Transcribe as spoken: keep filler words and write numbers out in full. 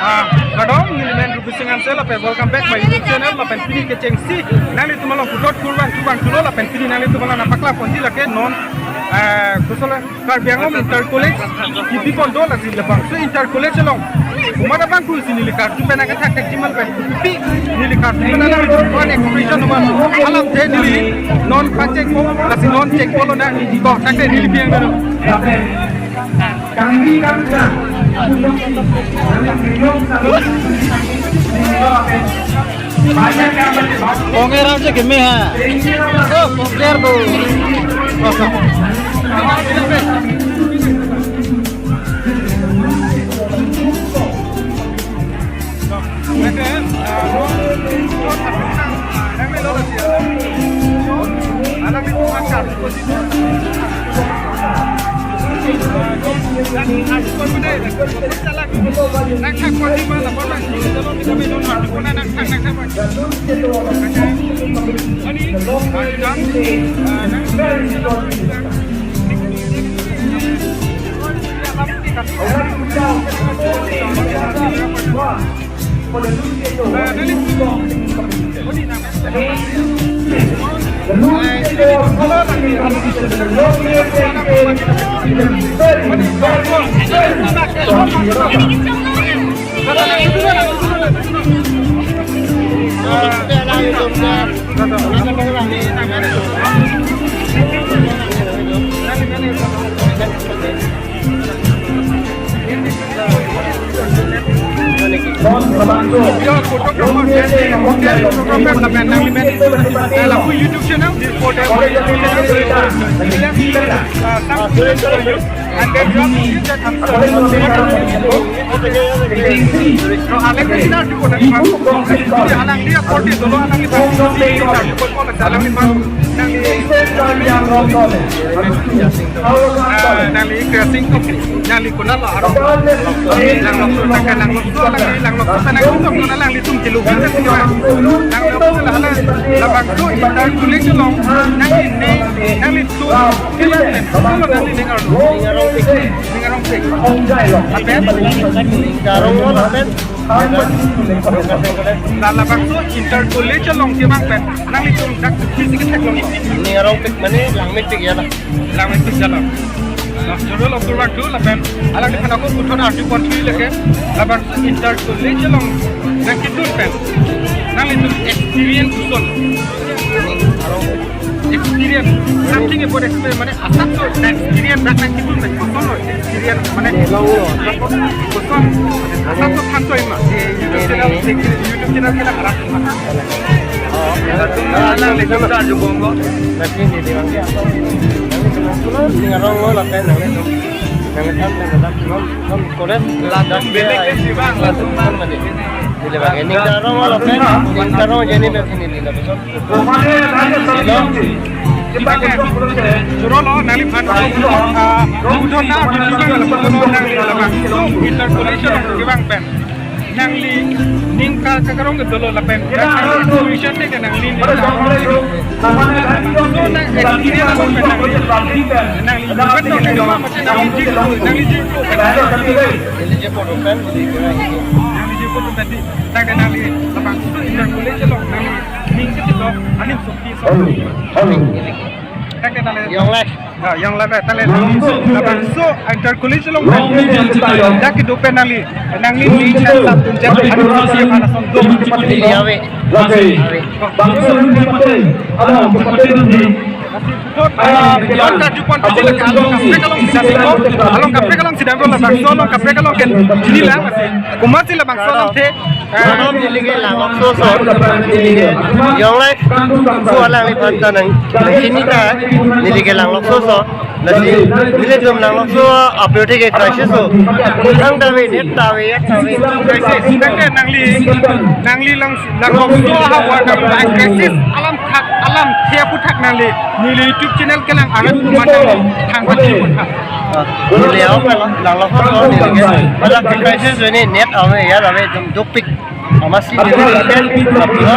Ah, kardom, neli men Rupi Singh Hanse lapen welcome back my YouTube channel lapen pini kechengsi nanglitum along puthot kurvangthu vangthulo lapen pini nanglitum along nangpaklangponji lake non, ah, kosonlo Karbi Anglong Inter College kibipon do lasi labangso Inter College along komat abang kursi neli karju pen nangkethakthekji ma lapen kopi neli karju pen nangkethak expression ma alamthe neli non pachengpo lasi non chengpolo na ko thakte neli biang dano. Kami kami Kongger aja keme ha. Oh, kongger bo. Nangli kresing kok, nangli konatlo arong. Langlokso, nangli langlokso, nangli langlokso, nangli tum kilu. Langlokso, labangso, Inter College along, nangli ning, nangli tum, nangli ning arong. Ning arong pik. Apen? Ning arong apen. Labangso Inter College along kevang pen nanglitum dak pisi ketheklong. Ning arong pik mane langmepik ya la. Langmepik ya la. Nah, jodol okur waktu lapen alangliphan ako puthot arjuponthu lake. Labangso Inter College along nangketun pen nanglitum experience koson. Experience, something about experience, mane asapso experience dak nangketun pen kosonlo experience, mane koson asapso thanso ima. Ye YouTube channel, YouTube channel kelang arat ima. Oh, alang le jumta jubong lo. Lagi ni di bang. Ning arong lo lapen nang le. Nang le tham nang le tham. College ladak belek ke si bang, langsung bang. Neli bang, ning arong lo lapen, ning arong jeni bang sini neli lapen. Hello. Juro lo, nangliphan, ah, udah na, udah na, udah na, udah na. So, Inter College along kevang pen nangli ning ka kakarong ke dolo lapen. Nangli tuition te ke nangli ning ka. So, nang experience pen nangli. Nangli bukan dong, nangli cuma macam nangli jiko, nangli jiko. Nangli jiko bukan, nangli jiko bukan di. Nang nangli labangso Inter College along nangli ning ke dolo, aning sokti so. Hello, hello. Tangte nangli. Yong le. Ah, yong le, tangte. Labangso Inter College along. Dak kedo pen nangli. Nangli ning dan santun jat. Aning sokti ason do. Yawe. Lake. Bangso Inter College. Ada Inter College. Ah, yon karjuponthu lake along kaprek along sidang ko. Along kaprek along sidang ko labangso along kaprek along ken chinilang. Komatsi labangso along the. Kardom, neli ke langlokso so, neli ke yong le, ko alangliphan ta nang, nangchini ta, neli ke langlokso so, lasi, nelitum langlokso, apyo the ke crisis so, thang ta ave, net ta ave, yat ta ave. Crisis, nangli, nangli lang, langlokso ha wa nang crisis, alam thak, alamthe aphuthak nangli, neli YouTube channel kelang arat komat nangli, thang pati komat. Neli au, langlokso so, neli ke, hala crisis so ne, net ave, yat ave, dum dopik. Amatsi neli ke, apura,